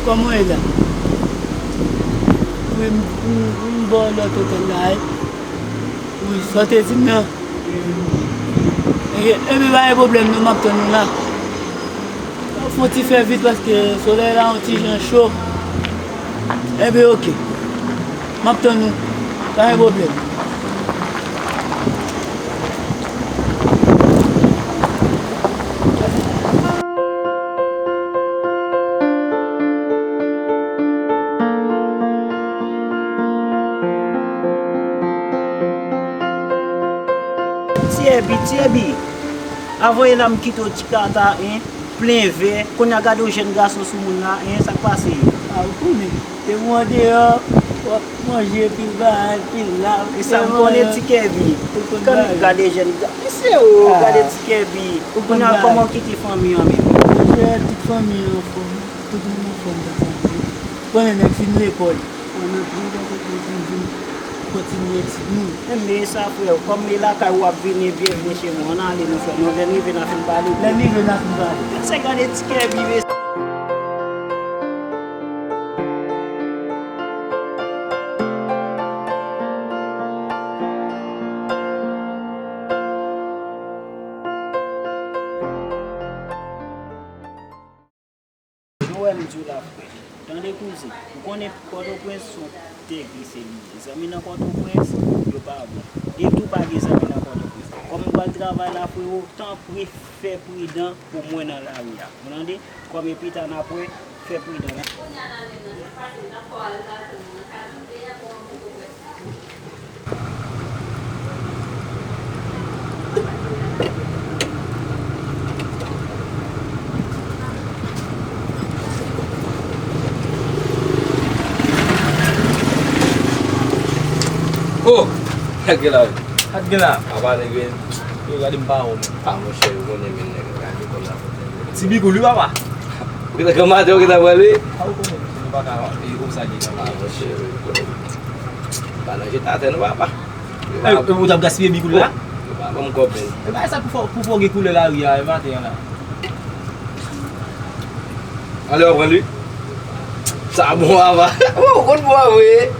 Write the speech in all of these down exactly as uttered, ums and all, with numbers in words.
Kòman w ye la? Wi, m, m, m bò lòt otèl la, wi. Wi, sa w te di m nan. Ebyen, ebyen, pa gen pwoblèm non, m ap tann ou la. Fè yon ti fè vit paske solèy la yon ti jan cho. Ebyen, oke. M ap tann ou. Pa gen pwoblèm. Ti Èbi, Ti Èbi. Avan yè la m kite w ti kata, en, plen vè. Kounye a gade yon jèn gason sou moun la, en, sa k pase? A, ou konnen. Depi w andeyò, w ap manje pil bagay, pil lav. E sa m konnen, Ti Kèbi. Ou konn bagay. Gade jèn ga-, mesye o, gade Ti Kèbi. Kounye a kòman w kite fanmi an menm? Monchè, tout fanmi an anfòm. Tout moun anfòm, tande. Konnen nèg fin lekòl. Ann antre, gade pou nou vin kontinye etid nou. Enben, e sa, frè, kòm e lakay ou ap vini, byenvni chez moi. Ann ale, non, frè, non, lè n rive, n a fin pale. Lè n rive, n a fin pale. Se gade Ti Kèbi, mesye. Jowèl di w la, frè. Tande, kouzen, ou konnen Pòtoprens se yon tè glise li ye. Zanmi nan Pòtoprens, yo pa bon. Ditou pa gen zanmi nan Pòtoprens. Kòm ou pral travay la, frewo, tanpri, fè pridan pou mwen nan lari a. Ou tande? Kòm e pita n ap wè, fè pridan. Oh! Sa k gen la? Sa k gen la? Apa nèg yo, yo gade m pa wè w menm. Ah, monchè, yo konnen men nèg yo gade kòm la. Ti Bigou li, papa. Ou gentan kanmate, ou gentan pran li? A, ou konnen, misye, nou pa ka, e, konsa gen kanmate. A, monchè, ou konnen. Pa nan jete atè, non, papa. E, e, ou t ap gaspiye Bigou la? Yo pa ban m kòb, men. E, bagay sa pou fò, pou fò gen koulè lari a, e maten an la. Ale, w ap pran li? Sa bon, papa. Ou konn bon, vre.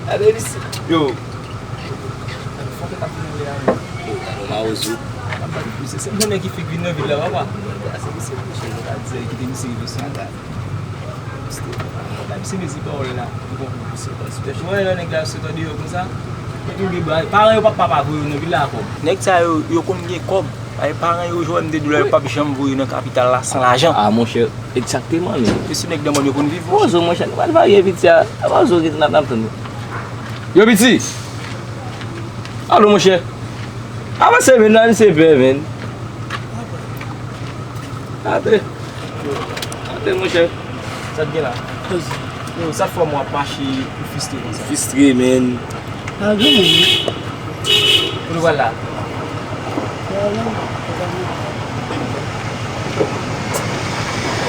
Gade isit. Yo. Fòk e t ap vin anlè a menm. Yo, gade yon mawozo. Misye se bon nèg ki fèk vin nan vil la, papa. Se misye, misye, nou ka di, kite misye rive sou nou. Misye mezi pawòl la. Ou wè lè nèg la sot andeyò konsa, epi ou gen bagay. Paran yo p ap pa voye yo nan vil la ankò. Nèg sa yo, yo konn gen kòb. Ay, paran yo, Joel, m te di w la, yo p ap janm voye yo nan kapital la san lajan. Ah, monchè, egzakteman, men. E si nèg nan mòn yo konn viv, monchè. Wozo, monchè, nou pral varye piti a. Wozo, n ap, n ap tann ou. Yo, piti! Alo, monchè. Avanse, men, nan misye pè, men. Ate. Ate, monchè. Sa k gen la? Yo, sa k fè w ap mache ou fistre konsa? Fistre, men. Pa gen anyen. Kote w pral la?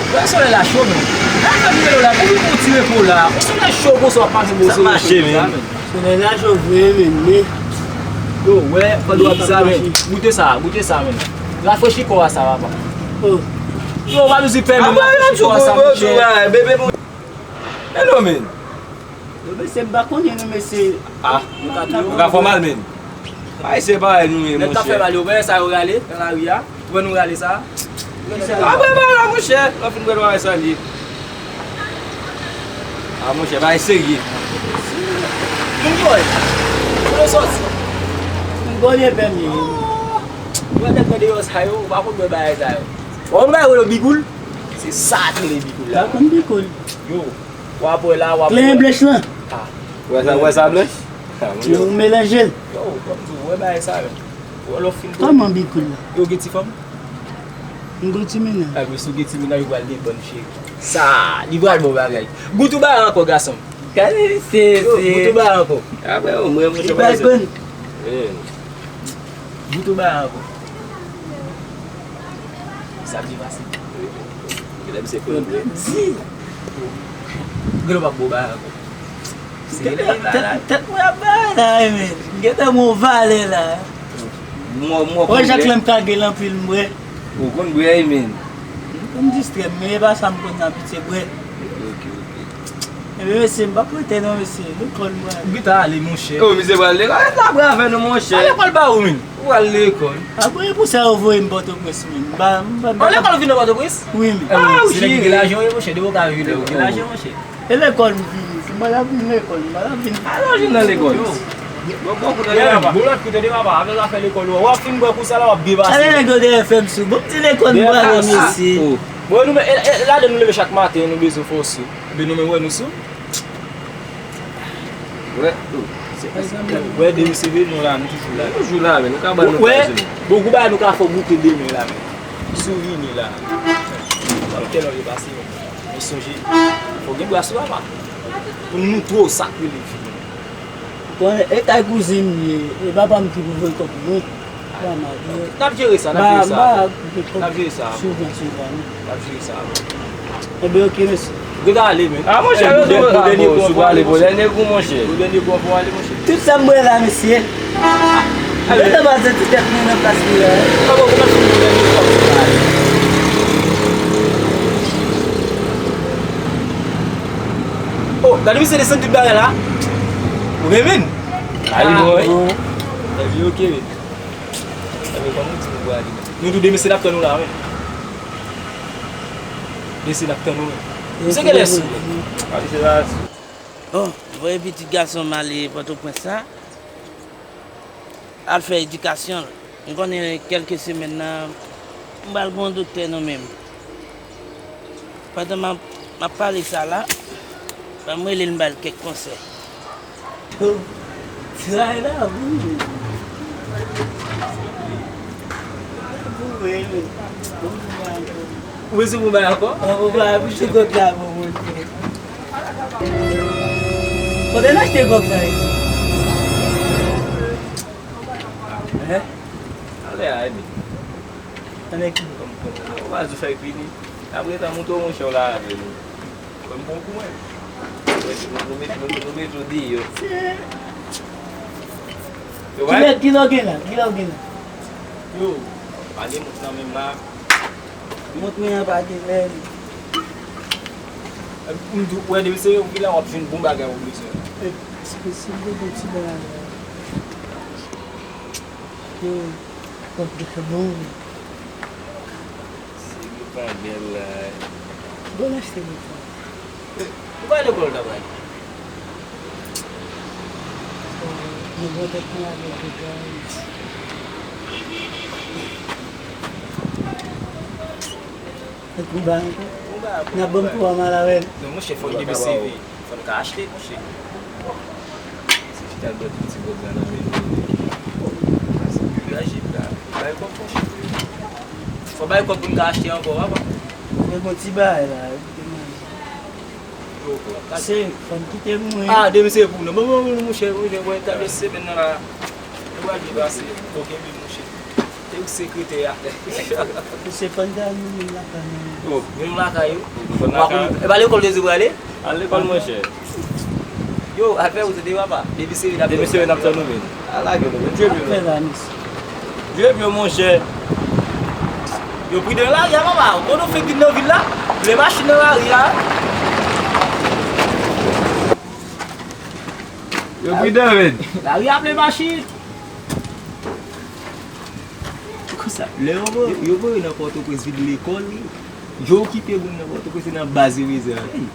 Wè solèy la cho, men. Nan fè vide la, epi pou ti repo la. Solèy cho konsa w ap mache, bon, sa mache, men. Solèy la cho vre, men, men. Yo, wè, fò dwe ap sa, men. Goute sa, goute sa, men. Rafrechi kò a sa, papa. Oh. Yo, pa bezwen pè, men, rafrechi kò a sa, monchè. Bebe, bon. Hello, men. Yo, mesye, m pa konnen, non, mesye. Ah, nou ka fè mal, men. Ay, se parèy nou ye, monchè. Nèg ka fè mal, yo, wè sa yo rale, nan lari a. Ou wè nou rale sa? Apre bagay la, monchè, lè w fin wè bagay sa li ye. Ah, monchè, bagay serye. Young boy, kote w sòti? Young boy e bèl ye. Ou wè nèg nan deyò sa yo, ou pa konn wè bagay sa yo. Ou wè bagay yo rele bigoul? Se sa ki rele bigoul la. Pa konn bigoul. Yo, w ap wè la, w ap wè. Kleren blech lan. Ah. Wè sa, wè sa blech? Ah, monchè. Yo, ou melanje l. Yo, kòm di w, wè bagay sa yo. Wè lè w fin. Kòman bigoul la? Yo gen ti fanm? M gon ti mennaj. A, men si w gen ti mennaj, ou pral gen bann cheri. Sa, li pral bon bagay. Goute ou ba ankò, gason. Gade, se, yo, se goute ou ba ankò. A, men, o mwen, monchè, li pral bon. Eh. Goute ou ba ankò. Sa byen pase. Gade, misye pran. Di. Gade, w ap bon ba ankò. Tèt mwen ap bay la, wi, men. M gentan mwen valè la. Mwen, mwen Wè, konn Jacques bwè. Lè m ka gen l anpil, m bwè. Ou konn bwè, wi, men. M konn distrè m, men e pa sa m konn abitye bwè. Ok, ok. Ebyen, mesye, m p ap rete non, mesye. Lekòl mwen. Ou gentan ale, monchè. Oh, misye pral lekòl. Rete la, bwè avè nou, monchè. Al lekòl ba ou, men. Ou al lekòl. Apre, e pou sa yo voye m Pòtoprens, men. M pa, m pa, m pa An lekòl ou vin nan Pòtoprens? Wi, men. Ah, ou se nèg ki gen lajan, wi, monchè. Depi ou ka vin, ou gen lajan, monchè. E lekòl m vini, si m pa t ap vin lekòl, m pa t ap vin. Alò, jwenn nan lekòl. Bon, bon, kote Yè, papa. Bon, lòt kote de papa, avè zafè lekòl ou, w ap fin bwè kou sa la, w ap byen pase. Sa lè nèg yo dèyè fè m sou. Bon, ti lekòl m prale, mesye. Oh. Bon, nou, e, e, ladan nou leve chak maten, nou bezwen fè w sou. Ebyen, nou menm wè nou sou. Wè, oh, se pa sa, men. Wè, de seve nou la, nou toujou la. Nou toujou la, men nou ka ban nou Wè, pase nou. Bon, gwo bagay nou ka fè w goute demen la, men. Si w vini la. Wè, kèl lè w pase, men. Mwen sonje, fò gen bra sou papa. Pou n moutre w sa k rele vi. Konnen, e kay kouzin m ye, e papa m ki pou voye kòb pou mwen. Papa m a byen. N ap jere sa, n ap jere sa. M pa, m pa koupe kòb N ap jere sa. Souvan, souvan, non. N ap jere sa. Ebyen, ok, mesye. Ou gentan ale, men. Ah, monchè, yo tou, ah, bon, si w prale pou dènye kou, monchè. Pou dènye kou, pou ale, monchè. Tout sa m bwè la, mesye. Ale. Yo te pase ti tèt mwen nan plas li la. Ah, bon, kòman si nou dènye kou? Oh, gade misye desann tout bagay la. Ou renmen? Ayi, bon, wi. Ebyen, ok, men. Ebyen, kòman w di nou pou ale, men? Nou tou de mesye n ap tann ou la, men. Mesye n ap tann ou, men. Misye genlè sou, men. Ah, misye la sou. Bon, voye pitit gason m ale Pòtoprens la, al fè edikasyon l. M konnen kèlke semèn nan, m pral gen yon doktè nan men m. Pandan m ap, m ap pale sa la, ban m rele l, m ba l kèk konsèy. Tray la, wi. Ou bezwen pou bay ankò? An, ou pa achte kòk la, bon, monchè. Kote n achte kòk sa ye? Hein? Ale a, Emi. Anlè ki? Kòm, kòm, ou pa di fèk vini. Apre tan, mouton monchè w la avè nou. Kòm bon pou mwen. Nou, nou, nou met, nou, nou met yo deyò. Yo, kilè, kilè w gen la? Kilè w gen la? Yo, pa gen mont nan menm la. Mont mwen an pa gen lè. M di w, wè, depi se yon kilè w ap jwenn bon bagay ou bezwen. E, se posib de bon ti bagay la. Yo, kòk de fè bon. Se bouton bèl la. Bon, achte bouton. Ou pa lekòl ta pral? Bon, bon tèt mwen avèk bouton. Fòk m ba ankò. N ap ban m pou an mal avè l. Non, monchè, fòk de seve. Fò n ka achte, monchè. Se chita l bwè tout ti gwòg la nan men nou. Degaje m la. Bay kòb, monchè. Fò bay kòb pou n ka achte ankò, papa. Mwen gon ti bagay la, yo kite manje. Yo, se, fò n kite mwen. Ah, demen se pou nou. Bon, bon, bon, monchè, monchè, mwen ta de semèn nan la. Nou pral byen pase. Fò kenbe, monchè. E ou sekretè a? Ou se pandan nou menm lakay nou. Oh, menm lakay ou? Nou konn lakay. E pa lekòl de ou prale? Al lekòl, monchè. Yo, afè ou se de papa. Depi se vin ap Depi se vin ap tann nou vin. Ala gen nou, men Dye byen nou. Fè la, mesye. Dye byen, monchè. Yo pridan lari a, papa. Kote w fenk vin nan vil la? Vle machin nan lari a. Yo pridan, men. Lari a vle machin. Konsa, lè yo voye, yo voye nan Pòtoprens vin lekòl, wi. Yo okipe moun nan Pòtoprens, se nan baz yo bezwen ale. Ey,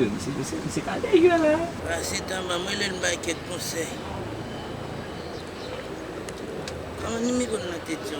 yo, misye, misye, misye ka dèyè la. Pase tan ban mwen lè l bay kèk konsèy. Kòman nimewo l nan tèt yo?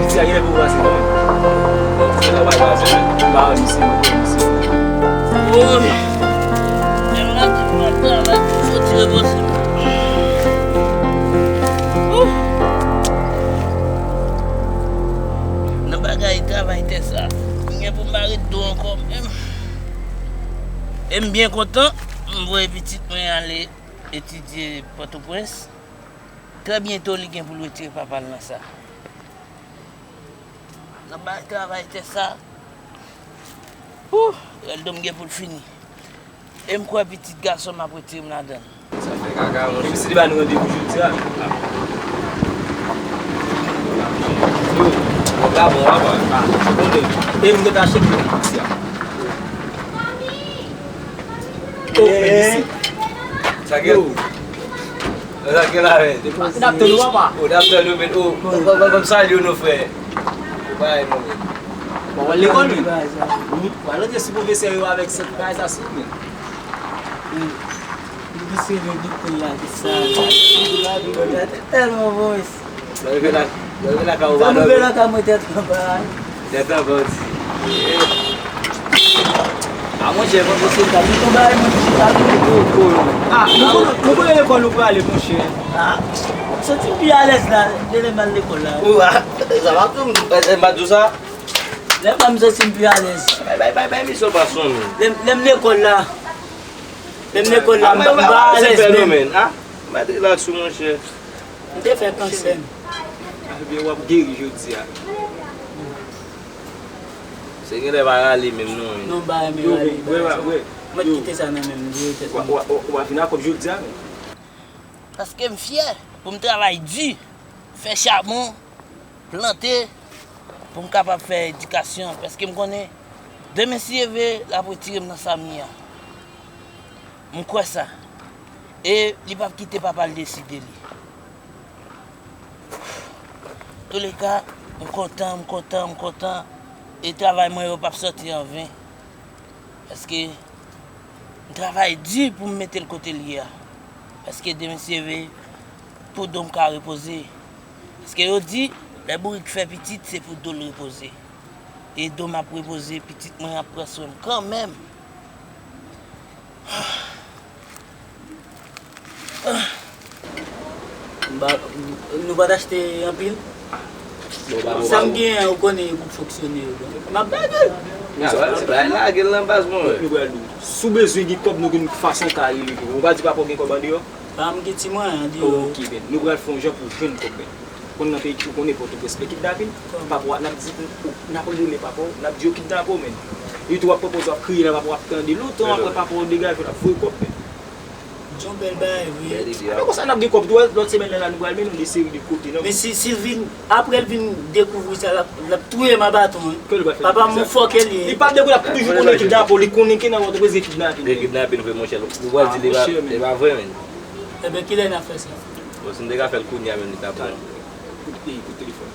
Piti a genlè poko pase non. Bon, se la bay pase. M pa wè misye, m pa wè misye. Woy! Menm maten m ap travay pou foti repoze m. Nan bagay travay tè sa, m gen pou m pa ret do ankò menm. E m byen kontan, m voye pitit mwen ale etidye Pòtoprens. Trè byento li gen pou l retire papa l nan sa. Nan bay travay tè sa. Ooh, rèl do m gen pou l fini. E m kwè pitit gason m ap retire m ladan l. Sa fè kaka, monchè. Misye te ba nou randevou jodi a. Yo, kòb la bon, papa. Bon, e m gentan achte pou piti a. Oh, men misye. Sa gen? Yo. Sa gen la, men. N ap tann ou, papa. O, n ap tann ou, men. O, ban, ban, ban m salye w non, frè. Ou pa non, men. Bon, w al lekòl, men. W al antre sou pwofesè yo avèk sèt bagay sa sou ou, men. Li se le dikte la, ki sa. Tèlman bon, mesye. Lè w rive la, lè w rive lakay ou, Jan nou vle lakay mwen tèt anba. Tèt anba, w di. A, monchè, mwen, monchè, ta di konba, mwen, ti ta di koko. A, nou konnen, nou konnen lekòl nou prale, monchè. A, m santi m pi alèz la, de lè m al lekòl la. Ou a, sa va tou, m, m pa di w sa. Lè m pa m santi m pi alèz. Bay, bay, bay, bay, misye w pa sonn. Lè m, lè m lekòl la. Lè m lekòl la, m pa, m pa alèz menm. A, mèt rilaks ou, monchè. M te fè kansè. Ebyen, w ap geri jodi a. Se genlè pa rale menm non. Non, m pa renmen rale. Mwen kite sa nan men m, m jere tèt mwen. W a, w a, w a vin ak kòb jodi a, men. Paske m fyè pou m travay di, fè chabon, plante, pou m kapab fè edikasyon. Paske m konnen, demen si Dye vle, l ap retire m nan sa m ye a. M kwè sa. E li p ap kite papa l deside li. Touleka, m kontan, m kontan, m kontan. E travay mwen yo p ap sòti an ven. Paske m travay di pou m mete l kote l ye a. Paske demen si Dye vle, pou do m ka repoze. Paske yo di, lè bourik fè pitit, se pou do l repoze. E do m ap repoze, pitit mwen ap pran swen m kanmenm. M pa, nou pa t achte anpil? Bon, ba, sa m genyen an, ou konnen, pou fonksyone yo, m ap bay l. Sa, se pa lage l nan baz mwen. Nou pral di w, si w bezwen gen kòb, nou gen fason ka rele pou ou. Ou pa di papa w gen kòb andeyò? Pa m gen ti mwayen andeyò. Ok, men, nou pral fè yon jan pou w jwenn kòb, men. Konn nan peyi, ou konnen Pòtoprens, men kidnapin, papa w, n ap di, n ap rele papa w, n ap di yo kidnape w, men. Li tou w ap pran pòz w ap kriye la, papa w ap tande, lontan apre papa w degaje w, l ap voye kòb, men. Yon bèl bagay vre. Bèl ide. Alò, konsa n ap gen kòb tou, lòt semèn nan la, nou pral mennen w de seri de kote, non? Men si, si l vin, apre l vin dekouvri sa, l ap, l ap touye m a baton, wi. Papa m, yon fòkè li ye. Li p ap dekouvri, l ap toujou konnen kidnape w, li konnen ke nan Pòtoprens gen kidnapin. Gen kidnapin vre, monchè. Ou pral di l e pa, e pa vre, men. Ebyen, kilè n ap fè sa? Bon, si n te ka fè l kounye a menm, li t ap bon. Kout, kout telefòn.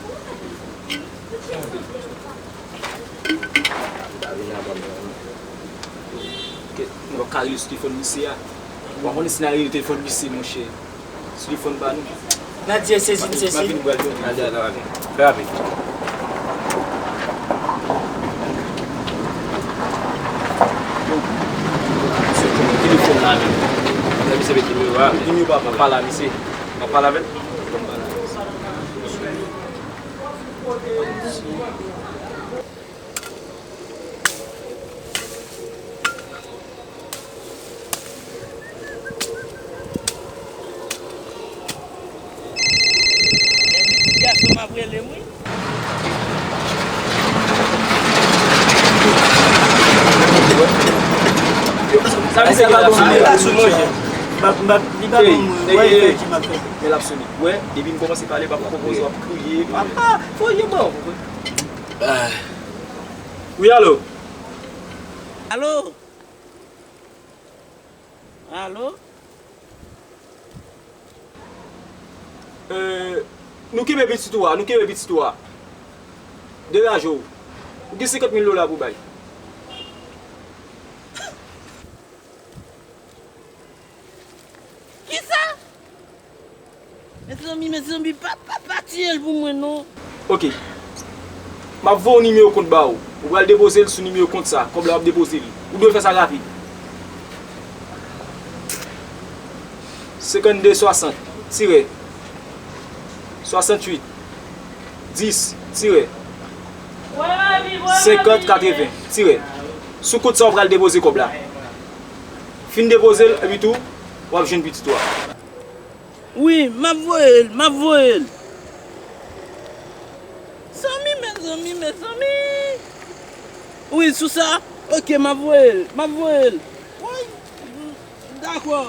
Li pa vin avan menm. Kèt, nou p ap ka rele sou telefòn misye a. Ou pa konnen si n a rele telefòn misye, monchè. Sou telefòn pa nou. N a di sezi, n sezi. M ap vin, m pral jwenn. N a di, n a vin. Fè rapid. Telefòn la menm. Lè misye met nimewo a, nimewo pa pale a misye. M ap pale avè l. Epi ti gason m ap rele m, wi. Sa misye gen la sou mwen, monchè. M ap, m ap, li pa ban mwen, wè efè ki m ap fè. Men l ap sonnen. Wè, depi m kòmanse pale, m ap konpoze, w ap kriye. Papa, voye ban. Wi, alo? Alo? Alo? Euh, nou kenbe pitit ou a, nou kenbe pitit ou a. Degaje w. Ou gen senkant mil dola pou bay. Kisa? Mezanmi, mezanmi, pa, pa, pa tiye l pou mwen, non. Ok. M ap voye yon nimewo kont ba ou. Ou pral depoze l sou nimewo kont sa. Kòb la w ap depoze l. Ou dwe fè sa rapid. Senkannde swasant, tirè, swasanntuit, dis, tirè, senkant, katreven, tirè. Sou kont sa w pral depoze kòb la. Fin depoze l, epi tou, w ap jwenn pitit ou a. Wi, m ap voye l, m ap voye l. Zanmi, mezanmi, mezanmi. Wi, sou sa? Ok, m ap voye l, m ap voye l. Woy, dakò.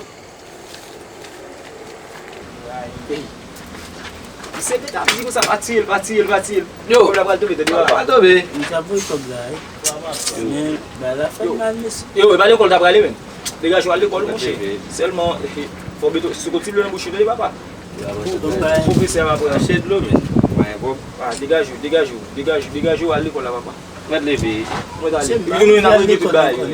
Ey. Misye te ap di konsa, pa tiye l, pa tiye l, pa tiye l. Yo. Kòb la pral tonbe, tande. Pa, pa tonbe. Misye ap voye kòb la, wi. Men, bagay la fè mal, mesye. Yo, e pa lekòl w ta prale, menm. Degaje w al lekòl, monchè. Sèlman, Fò beton, si w konn ti dlo nan bouch ou, tande papa. Pwofesè a va pran. Achè dlo, men. Mwen, bon. Ah, degaje w, degaje w, degaje w, degaje w, al lekòl la, papa. Mwen leve. Mwen t ale. Epi nou menm n ap regle tout bagay yo.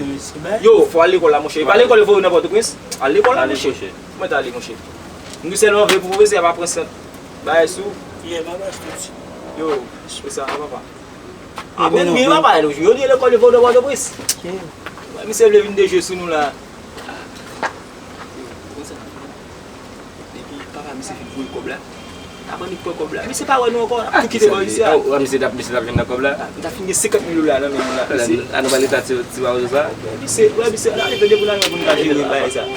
Yo, fò al lekòl la, monchè. E pa lekòl yo voye w nan Pòtoprens. Al lekòl la, monchè. Mwen t ale, monchè. Nou sèlman vle pou pwofesè a pa pran sant bagay sou. Yo, se sa, papa. Ah bon, byen, papa, yo di lekòl yo voye w nan Pòtoprens. Misye vle vin dejwe sou nou la. Depi papa misye fin voye kòb la, apre nou pran kòb la. Misye pa wè nou ankò, n ap tou kite bò isi a. Wè misye t ap, misye t ap jwenn nan kòb la. Nou ta fin gen senkant mil dola nan men nou la. Misye, an nou ba leta ti, ti mawozo sa. Misye, wè misye, la, li tande pou lajan pou nou ta jere bagay sa.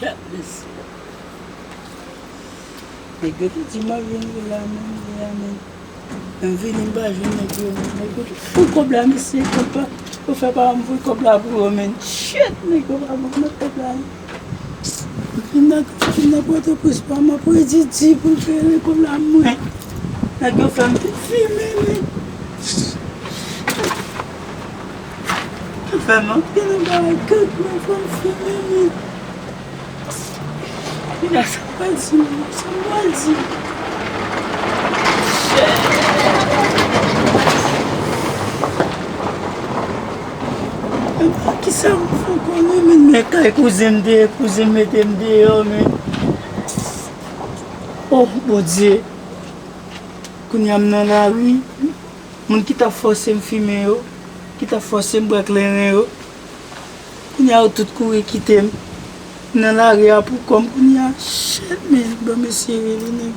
Kèt mesye. Nèg yo te di m ap vin vre la menm, vre la menm. M vini, m pa jwenn nèg yo, men nèg yo te pran kòb la, mesye, kòb la. Yo fè pa m voye kòb la pou yo, men shit, nèg yo pa ban mwen kòb la. M vin nan, m vin nan Pòtoprens pa m ap redi di pou m fè lekòl la mwen. Nèg yo fè m te fimen, men. Yo fè m antre nan bagay gang, men fè m fimen, men. Kounye a sa m pral di, men sa m pral di. Kisa m fè konnen, men, men kay kouzen m te ye, kouzen m mete m deyò, men. Oh, Bondye. Kounye a m nan lari, moun ki t ap fòse m fimen yo, ki t ap fòse m bwè kleren yo, kounye a yo tout kouri kite m. M nan lari a pou kò m kounye a, shit, men, bon, mesye rele nèg.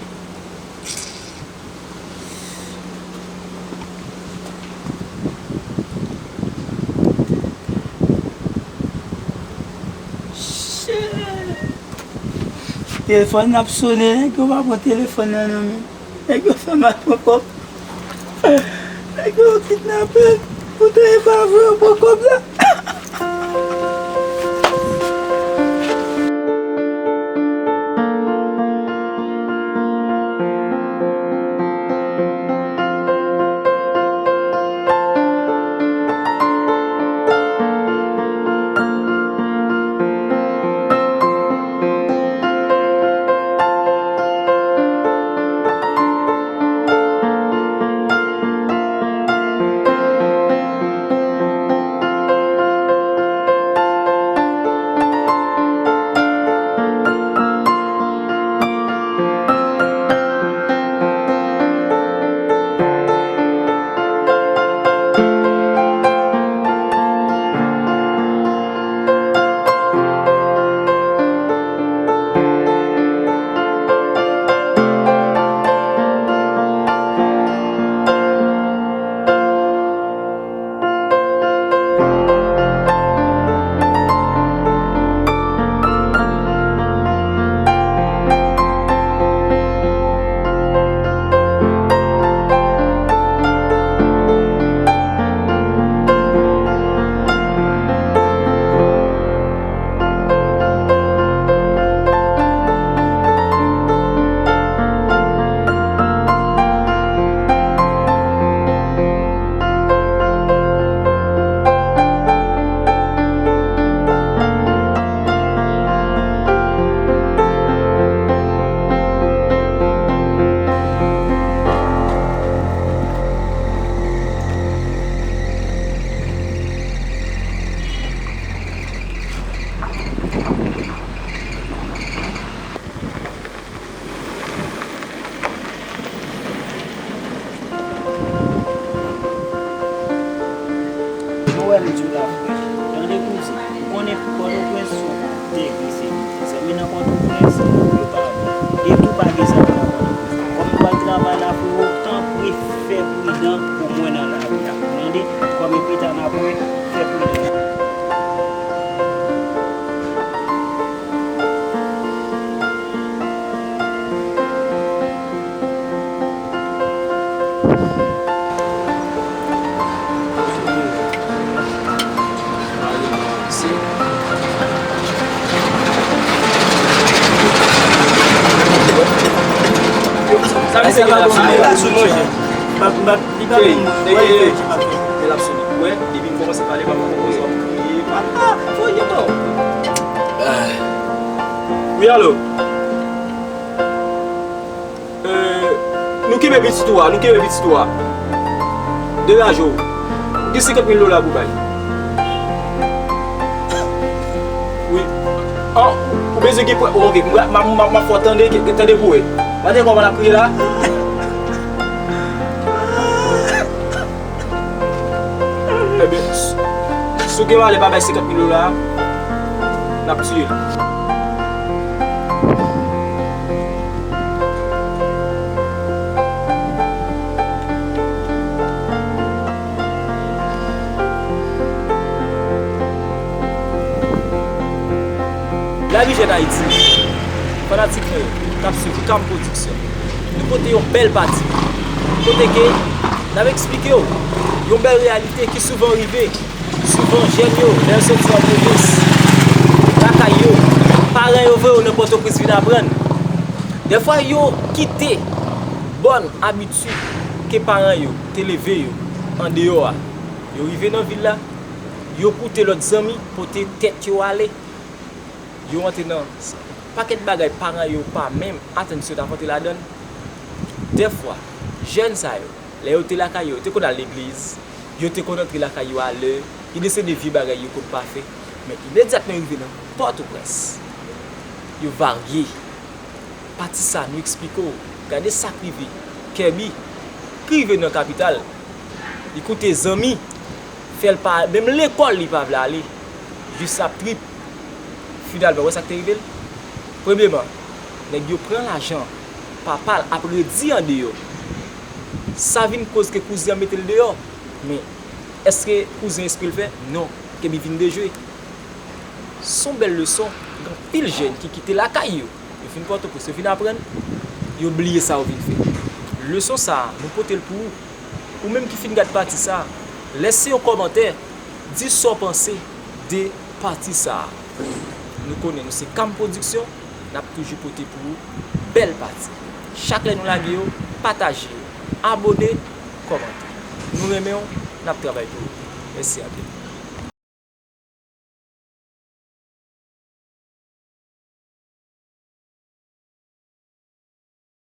Telefòn nan ap sonnen, nèg yo pa pran telefòn nan non, men. Nèg yo fè m al pran kòb. Nèg yo kidnape m, poutan e pa vre yo pran kòb la. Mwen wè m di w la frè. Tande kouzen, ou konnen Pòtoprens se yon kote ki serye. Zanmi nan Pòtoprens, yo pa bon. E tou pa gen zanmi nan Pòtoprens. Kòm m pral travay la, frewo, tanpri fè pridan pou mwen nan lari a. Tande, kòm e pita n ap wè, fè pridan. Sa vle di ke l ap sou manje. M ap, m ap, li pa konn wè efektif ap fè. Ke l ap sou manje. Wè, depi m kòmanse pale, m ap konpoze, w ap kriye, m ap, ah, voye bò. Wi, alo. Euh, nou kenbe pitit ou a, nou kenbe pitit ou a. Degaje w. Ou gen senkant mil dola pou bay. Wi. Oh, ou bezwen gen prèv? Oh, ok, m, m, m, m ap fè w tande, tande pou wè. Gade kòman l ap kriye la. Ebyen, s-, si w gen malè pa bay senkant mil dola a, n ap tiye l. Lavi jèn Ayiti, fanatik mwen yo k ap swiv Cam Production, nou pote yon bèl pati kote ke n ap eksplike w yon bèl reyalite ki souvan rive. Souvan, jèn yo, lè yo soti an pwovens, lakay yo, paran yo voye yo nan Pòtoprens vin aprann. Dèfwa, yo kite bòn abitid ke paran yo te leve yo andeyò a. Yo rive nan vil la, yo koute lòt zanmi pote tèt yo ale. Yo antre nan pakèt bagay paran yo pa menm atann si yo t ap antre ladan l. Dèfwa, jèn sa yo, lè yo te lakay yo, yo te konn al legliz, yo te konn antre lakay yo alè, yo deside vye bagay yo konn pa fè. Men imedyatman yo rive nan Pòtoprens, yo varye. Pati sa, nou eksplike w. Gade sa k rive Kèbi, ki rive nan kapital. Li koute zanmi, fè l pa, menm lekòl li pa vle ale. Jis ap trip. Finalman, wè sa k te rive l? Premyeman, nèg yo pran lajan papa l ap redi andeyò. Sa vin koz ke kouzen an mete l deyò. Men, èske kouzen espre l fè? Non. Kèbi vin dejwe. Se yon bèl leson, gen anpil jèn ki kite lakay yo. Yo fin Pòtoprens, yo vin aprann, yo bliye sa yo vin fè. Leson sa a, nou pote l pou ou. Ou menm ki fin gad pati sa, lèse yon kòmantè, di sa w panse de pati sa. Nou konnen nou se Kam Production, n ap toujou pote pou ou bèl pati. Chak lè nou lage yo, pataje yo, abòne, kòmante. Nou renmen w, n ap travay pou ou. Mèsi anpil.